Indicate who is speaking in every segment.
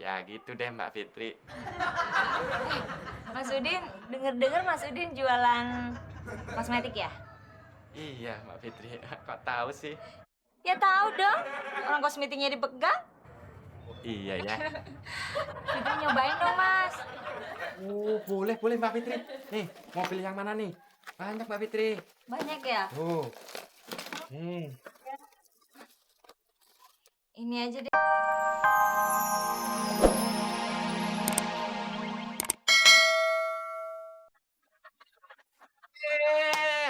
Speaker 1: Ya gitu deh Mbak Fitri.
Speaker 2: Mas Udin, denger-denger Mas Udin jualan kosmetik ya?
Speaker 1: Iya Mbak Fitri, kok tahu sih?
Speaker 2: Ya tahu dong, orang kosmetiknya dipegang.
Speaker 1: Oh, iya ya.
Speaker 2: Fitri nyobain dong Mas.
Speaker 1: Boleh boleh Mbak Fitri. Nih, mau pilih yang mana nih? Banyak Mbak Fitri.
Speaker 2: Banyak ya?
Speaker 1: Oh. Hmm.
Speaker 2: Ini aja deh.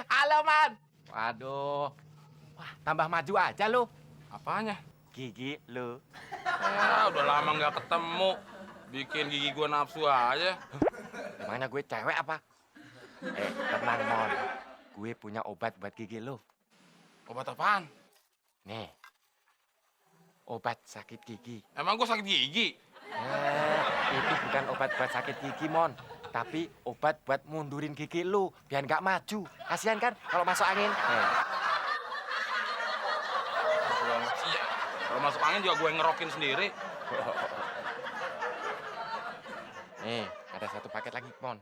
Speaker 1: Halo Man. Waduh. Wah, tambah maju aja lu.
Speaker 3: Apanya?
Speaker 1: Gigi lu.
Speaker 3: Udah lama nggak ketemu. Bikin gigi gua nafsu aja.
Speaker 1: Emangnya gue cewek apa? Tenang Mon. Gue punya obat buat gigi lu.
Speaker 3: Obat apaan?
Speaker 1: Nih. Obat sakit gigi.
Speaker 3: Emang gua sakit gigi?
Speaker 1: Itu bukan obat buat sakit gigi, Mon. Tapi obat buat mundurin gigi lu, biar nggak maju. Kasihan kan kalau masuk angin.
Speaker 3: Gua masih ya. Kalau masuk angin juga gue ngerokin sendiri.
Speaker 1: Nih, ada satu paket lagi, Mon.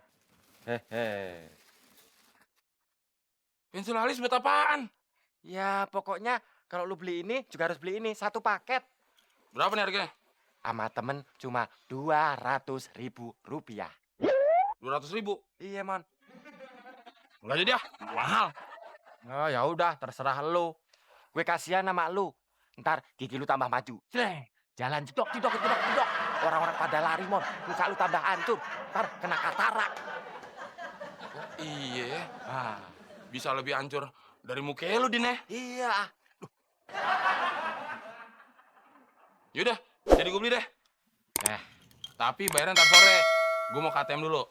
Speaker 1: Hehe.
Speaker 3: Pensil alis buat apaan?
Speaker 1: Ya, pokoknya kalau lu beli ini, juga harus beli ini. Satu paket.
Speaker 3: Berapa nih harganya?
Speaker 1: Sama temen cuma 200.000 rupiah.
Speaker 3: 200.000.
Speaker 1: Iya, Mon.
Speaker 3: Enggak jadi ah, mahal.
Speaker 1: Oh, ya udah, terserah lu. Gue kasihan sama lu. Ntar gigi lu tambah maju. Jeleng. Jalan jedok, jedok, jedok, jedok. Orang-orang pada lari, Mon. Muka lu tambah hancur. Ntar kena katarak.
Speaker 3: Iya ya.
Speaker 1: Ah,
Speaker 3: Bisa lebih hancur dari muka lu, Din ya.
Speaker 1: iya.
Speaker 3: Yaudah, jadi gue beli deh.
Speaker 1: Nah,
Speaker 3: Tapi bayarnya ntar sore. Gue mau ke ATM dulu.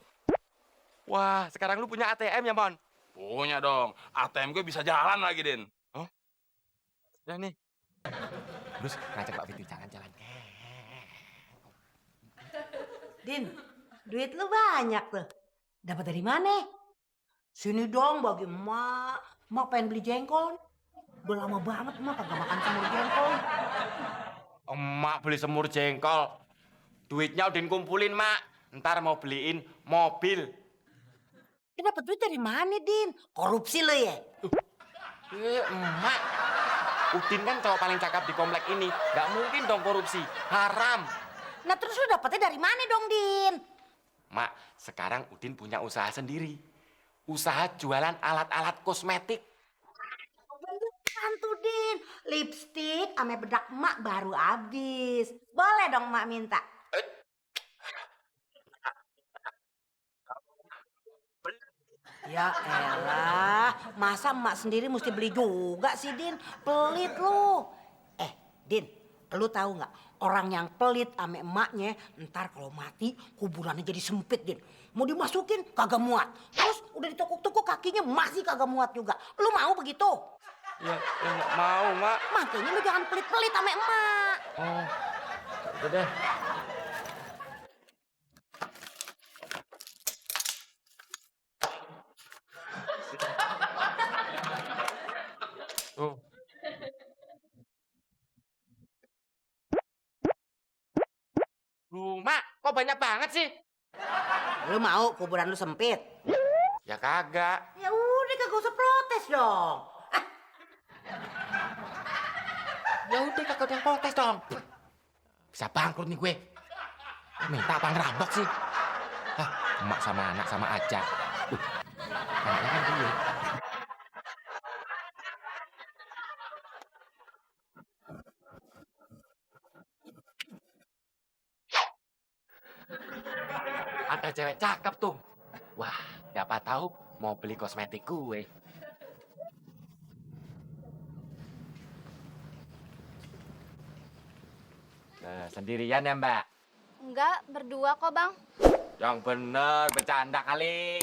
Speaker 1: wah, sekarang lu punya ATM ya, Mon?
Speaker 3: Punya dong. ATM gue bisa jalan lagi, Din.
Speaker 1: Ya nih. Terus ngajak Mbak Fitri jalan-jalan.
Speaker 4: Din, duit lu banyak tuh. Dapat dari mana? Sini dong bagi emak. Emak pengen beli jengkol. Udah lama banget emak kagak makan semur jengkol.
Speaker 1: Emak beli semur jengkol. Duitnya udah kumpulin, Mak. Ntar mau beliin mobil.
Speaker 4: Dia dapat duit dari mana, Din? Korupsi lo ya?
Speaker 1: Emak. Udin kan cowok paling cakep di komplek ini. Gak mungkin dong korupsi. Haram.
Speaker 4: Nah terus lu dapetnya dari mana dong, Din?
Speaker 1: Mak, sekarang Udin punya usaha sendiri. Usaha jualan alat-alat kosmetik.
Speaker 4: Beneran tuh, Din. Lipstik ame bedak emak baru habis. Boleh dong emak minta? Ya elah, masa emak sendiri mesti beli juga sih, Din? Pelit lu. Din, lu tahu nggak? Orang yang pelit ame emaknya, ntar kalau mati kuburannya jadi sempit, Din. Mau dimasukin kagak muat. Terus udah ditukuk-tukuk kakinya masih kagak muat juga. Lu mau begitu?
Speaker 1: Ya nggak mau, Mak.
Speaker 4: Makanya lu jangan pelit-pelit ame emak.
Speaker 1: Oh, udah deh. Tuh. Mak, kok banyak banget sih?
Speaker 4: Lu mau kuburan lu sempit?
Speaker 1: Ya kagak.
Speaker 4: Ya udah kagak usah protes dong.
Speaker 1: Ya udah kagak ada yang protes dong. Bisa bangkrut nih gue. Minta apa ngerampok sih? Hah, emak sama anak sama aja. Anaknya kan gue. Ada cewek cakep tuh. Wah, siapa tahu mau beli kosmetik gue. Nah, sendirian ya, Mbak?
Speaker 5: Enggak, berdua kok, Bang.
Speaker 1: Yang bener, bercanda kali.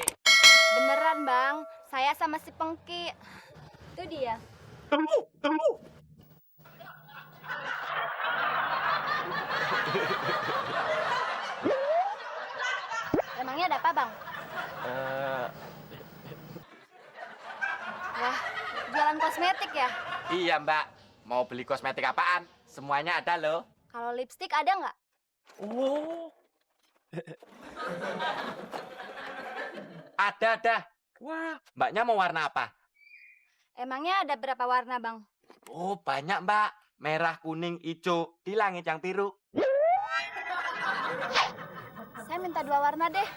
Speaker 5: Beneran, Bang. Saya sama si Pengki. Itu dia.
Speaker 1: Tunggu.
Speaker 5: Emangnya ada apa, Bang?
Speaker 1: Eh,
Speaker 5: Wah, jualan kosmetik ya?
Speaker 1: iya, Mbak. Mau beli kosmetik apaan? Semuanya ada loh.
Speaker 5: Kalau lipstik ada nggak?
Speaker 1: Oh. Ada. Wah, mbaknya mau warna apa?
Speaker 5: Emangnya ada berapa warna, Bang?
Speaker 1: Oh, banyak, Mbak. Merah, kuning, hijau. Di langit yang biru.
Speaker 5: Saya minta 2 warna deh.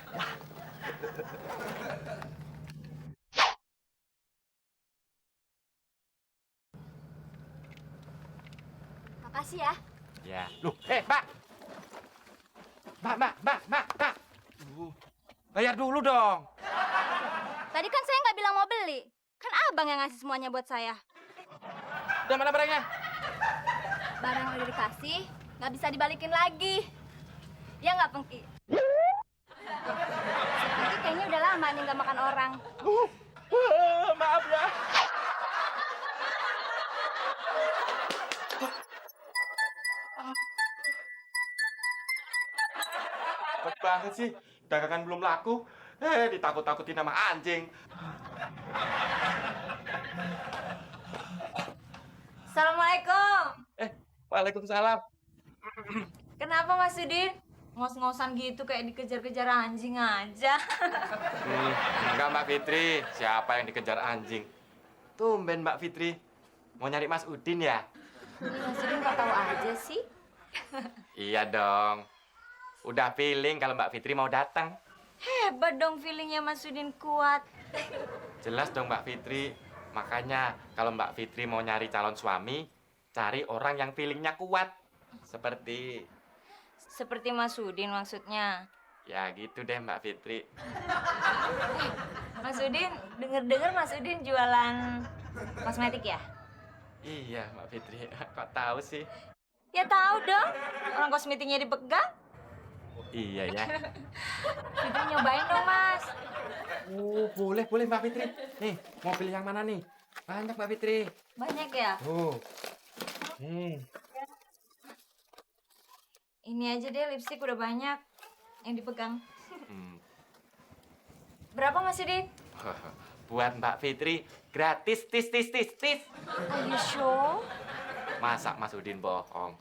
Speaker 5: Makasih ya.
Speaker 1: Ya. Loh, Mbak. Mbak. Bayar dulu dong.
Speaker 5: Tadi kan saya nggak bilang mau beli. Kan abang yang ngasih semuanya buat saya.
Speaker 1: Udah mana barangnya?
Speaker 5: Barang yang udah dikasih, nggak bisa dibalikin lagi. Ya nggak, Pengki? Pengki kayaknya udah lama nih nggak makan orang.
Speaker 1: Maaf ya. Cepet banget sih. Dagangan belum laku. Ditakut-takutin sama anjing.
Speaker 2: Assalamualaikum.
Speaker 1: Waalaikumsalam.
Speaker 2: Kenapa Mas Udin? Ngos-ngosan gitu kayak dikejar-kejar anjing aja.
Speaker 1: Enggak, Mbak Fitri. Siapa yang dikejar anjing? Tumben, Mbak Fitri. Mau nyari Mas Udin ya?
Speaker 2: Mas Udin kok tahu aja sih?
Speaker 1: Iya dong. Udah feeling kalau Mbak Fitri mau datang.
Speaker 2: Hebat dong feelingnya Mas Udin kuat.
Speaker 1: Jelas dong Mbak Fitri. Makanya kalau Mbak Fitri mau nyari calon suami, cari orang yang feelingnya kuat.
Speaker 2: Seperti Mas Udin maksudnya.
Speaker 1: Ya gitu deh Mbak Fitri.
Speaker 2: Mas Udin, denger-denger Mas Udin jualan kosmetik ya?
Speaker 1: Iya Mbak Fitri. Kok tahu sih?
Speaker 2: Ya tahu dong. Orang kosmetiknya dipegang.
Speaker 1: Iya ya.
Speaker 2: Fitri nyobain dong Mas.
Speaker 1: Oh, boleh Mbak Fitri. Nih, mau pilih yang mana nih? Banyak Mbak Fitri.
Speaker 2: Banyak ya? Ini aja deh lipstik udah banyak yang dipegang. Berapa Mas Udin?
Speaker 1: Buat Mbak Fitri gratis tis.
Speaker 2: Are you sure?
Speaker 1: Masa Mas Udin bohong?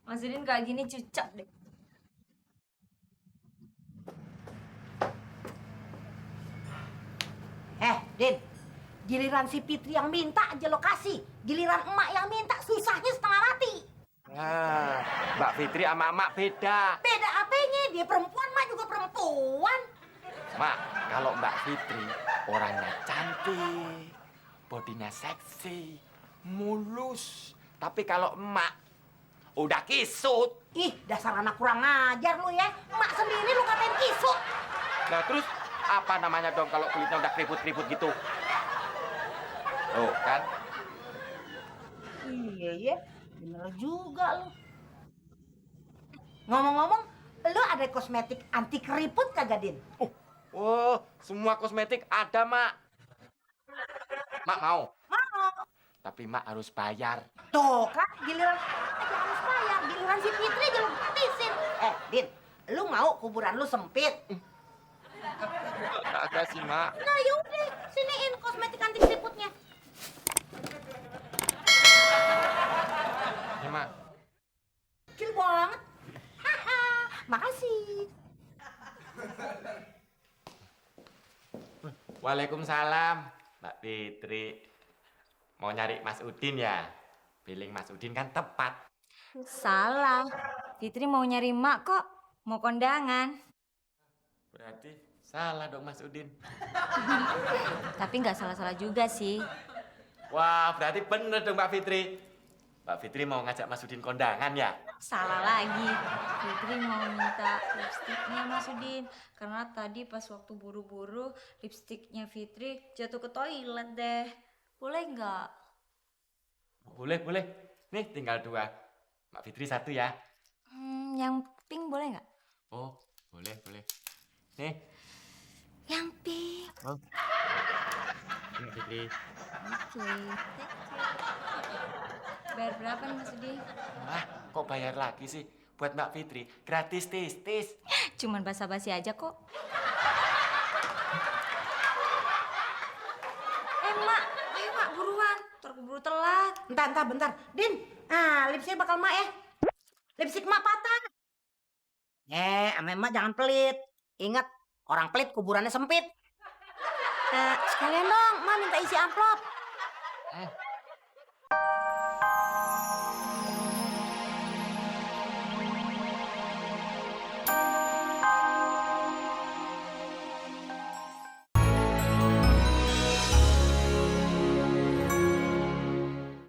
Speaker 2: Mas Udin kayak gini cucok deh.
Speaker 4: Din, giliran si Fitri yang minta aja lo kasih. Giliran emak yang minta susahnya setengah mati.
Speaker 1: Nah, Mbak Fitri sama emak beda.
Speaker 4: Beda apanya? Dia perempuan, mak juga perempuan.
Speaker 1: Mak, kalau Mbak Fitri orangnya cantik, bodinya seksi, mulus. Tapi kalau emak udah kisut.
Speaker 4: Ih, dasar anak kurang ngajar lu ya. Mak sendiri lu katain kisut.
Speaker 1: Nah terus apa namanya dong kalau kulitnya udah keriput-keriput gitu? Oh kan?
Speaker 4: Iya, bener juga lu. Ngomong-ngomong, lu ada kosmetik anti keriput kagak, Din?
Speaker 1: Oh, semua kosmetik ada, Mak. Mak mau?
Speaker 4: Mau.
Speaker 1: Tapi Mak harus bayar.
Speaker 4: Tuh kan, giliran aja harus bayar. Giliran si Fitri aja lu gratisin. Din, lu mau kuburan lu sempit?
Speaker 1: Kagak sih, Mak.
Speaker 4: Nah yaudah, siniin kosmetik anti keriputnya.
Speaker 1: Ya, Mak.
Speaker 4: Kecil banget. Haha, makasih.
Speaker 1: Waalaikumsalam, Mbak Fitri. Mau nyari Mas Udin ya? Billing Mas Udin kan tepat.
Speaker 2: Salah. Fitri mau nyari emak kok. Mau kondangan.
Speaker 1: Berarti salah dong Mas Udin.
Speaker 2: Tapi nggak salah-salah juga sih.
Speaker 1: Wah, berarti bener dong Mbak Fitri. Mbak Fitri mau ngajak Mas Udin kondangan ya?
Speaker 2: Salah lagi. Fitri mau minta lipstiknya Mas Udin. Karena tadi pas waktu buru-buru, lipstiknya Fitri jatuh ke toilet deh. Boleh nggak?
Speaker 1: Boleh. Nih tinggal 2. Mbak Fitri 1 ya.
Speaker 2: Yang pink boleh nggak?
Speaker 1: Oh, boleh. Nih.
Speaker 2: Yang pink.
Speaker 1: Oh. Mbak Fitri.
Speaker 2: Oke. Bayar berapa nih Mas Udin?
Speaker 1: Wah, kok bayar lagi sih? Buat Mbak Fitri, gratis tis.
Speaker 2: Cuman basa-basi aja kok. Mak, ayo Mak, buruan. Ntar keburu telat.
Speaker 4: Bentar. Din, lipstiknya bakal mak ya. Lipstik mak patah. Ame emak jangan pelit. Ingat, orang pelit kuburannya sempit. Sekalian dong, emak minta isi amplop.